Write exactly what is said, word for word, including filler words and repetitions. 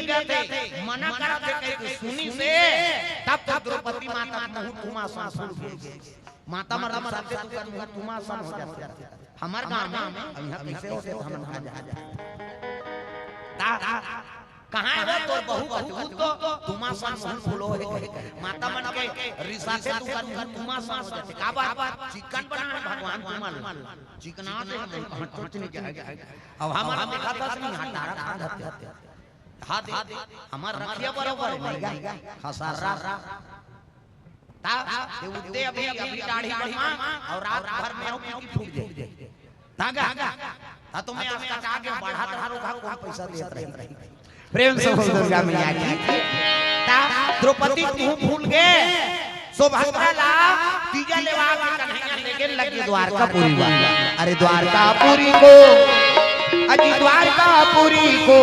ले गए थे, मना करत हे कहिके सुनिस हे, तब तो द्रौपदी माता के मुंह तुमा सन फूल गे। माता मन रिसाथे त ओकर मुंह तुमा सन हो जाथे। हमर गांव में अब इहां कइसे होथे त हमन का जाने। ता, कहां हे वो तोर बहू? कथे, "वो तो तुमा सन मुंह फूलो हे।" माता मन के रिसाथे त ओकर मुंह तुमा सन हो जाथे। काबर? चिकन बनाए हे भगवान तुमा ल। चिकना दे हमन कहां चोचनी के आगे। अब हमन देखत हस कि हां तारा खा जाथे। हां दे, हमर रखिया बरोबर हे, नहीं गा? खसर्रा। ता, ते उठते अभी, अभी दाढ़ी बनवा, अउ रात भर में अउ पीकी फूट जाए। ता गा, ता तो मैं आज तक आगे बढ़त रहा, रुका, कोन पैसा देत रही। प्रेम से बोल दुर्गा मैया की। ता, द्रौपदी मुंह फूल गे, सुभद्रा ला, तीजा लेवा के कन्हैया लेगे लगे द्वारकापुरी वाला। अरे द्वारकापुरी को, अजी द्वारकापुरी को,